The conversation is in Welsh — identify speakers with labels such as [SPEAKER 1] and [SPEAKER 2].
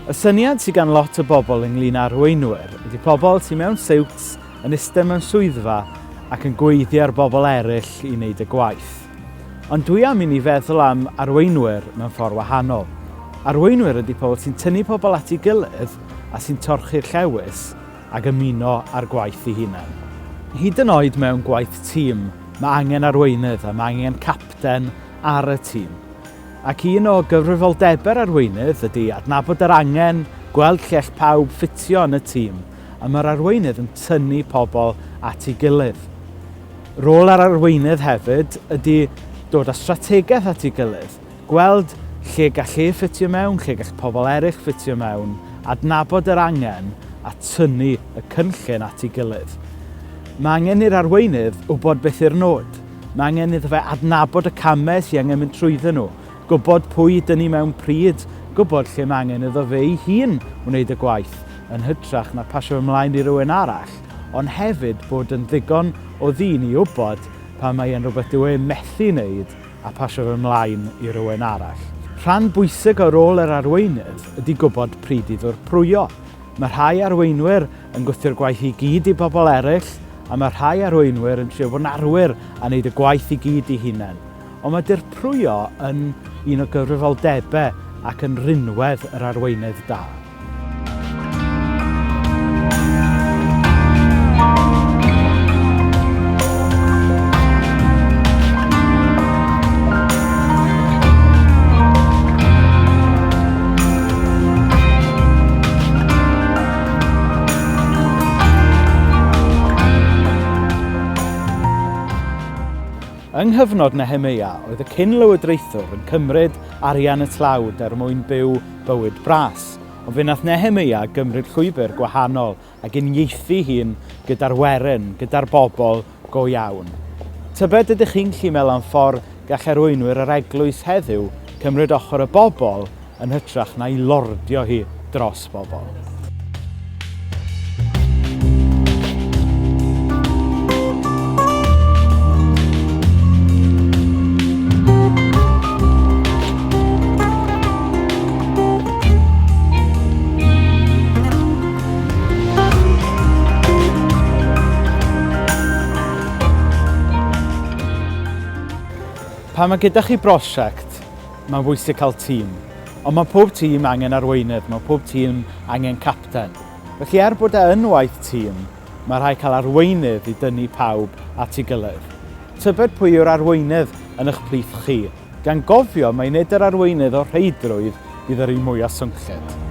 [SPEAKER 1] Y syniad sydd gan lot o bobl ynglyn â arweinwyr ydy pobl sydd mewn siwts yn eistedd mewn swyddfa ac yn gweiddi ar bobl eraill i wneud y gwaith. Ond dwi am i ni feddwl am arweinwyr mewn ffordd wahanol. Arweinwyr ydy pobl sy'n tynnu pobl at ei gilydd a sy'n torchi'r llewys ac ymuno â'r gwaith ei hunain. Hyd yn oed mewn gwaith tîm, mae angen arweinydd a mae angen capten ar y tîm. Ac un o gyfrifoldebau'r arweinydd ydy adnabod yr angen, gweld lle all pawb ffitio yn y tîm, a mae'r arweinydd yn tynnu pobl at ei gilydd. Rôl yr arweinydd hefyd ydy dod â strategaeth at ei gilydd, gweld lle gall e ffitio mewn, lle gall pobl eraill ffitio mewn, adnabod yr angen a tynnu y cynllun at ei gilydd. Mae angen i'r arweinydd wybod beth yw'r nod. Mae angen iddo fe adnabod y camau sydd angen mynd trwyddyn nhw, gwybod pwy ydyn ni mewn pryd, gwybod lle mae angen iddo fe ei hun wneud y gwaith, yn hytrach na pasio fe ymlaen i rywun arall, ond hefyd bod yn ddigon o ddyn i wybod pan mae e'n rhywbeth dyw e methu wneud a pasio fe ymlaen i rywun arall. Rhan bwysig o rôl yr arweinydd ydy gwybod pryd i ddwrprwyo. Mae rhai arweinwyr yn gwthio'r gwaith i gyd i bobl eraill, a mae rhai arweinwyr yn trio bod yn arwyr a wneud y gwaith i gyd eu hunain. Ond mae dirprwyo yn un o gyfrifoldebau ac yn rinwedd yr arweinydd da. Yng nghyfnod Nehemeia, oedd y cyn-lywodraethwr yn cymryd arian y tlawd er mwyn byw bywyd bras. Ond fe wnaeth Nehemeia gymryd llwybr gwahanol ac uniaethu hun gyda'r werin, gyda'r bobl go iawn. Tybed ydych chi'n gallu meddwl am ffordd gall arweinwyr yr eglwys heddiw cymryd ochr y bobl yn hytrach na'i lordio hi dros bobl? Pan mae gyda chi brosiect, mae'n bwysig cael tîm. Ond mae pob tîm angen arweinydd, mae pob tîm angen capten. Felly er bod e yn waith tîm, mae rhaid cael arweinydd i dynnu pawb at ei gilydd. Tybed pwy yw'r arweinydd yn eich plith chi? Gan gofio mai nid yr arweinydd o rheidrwydd fydd yr un mwyaf swnllyd.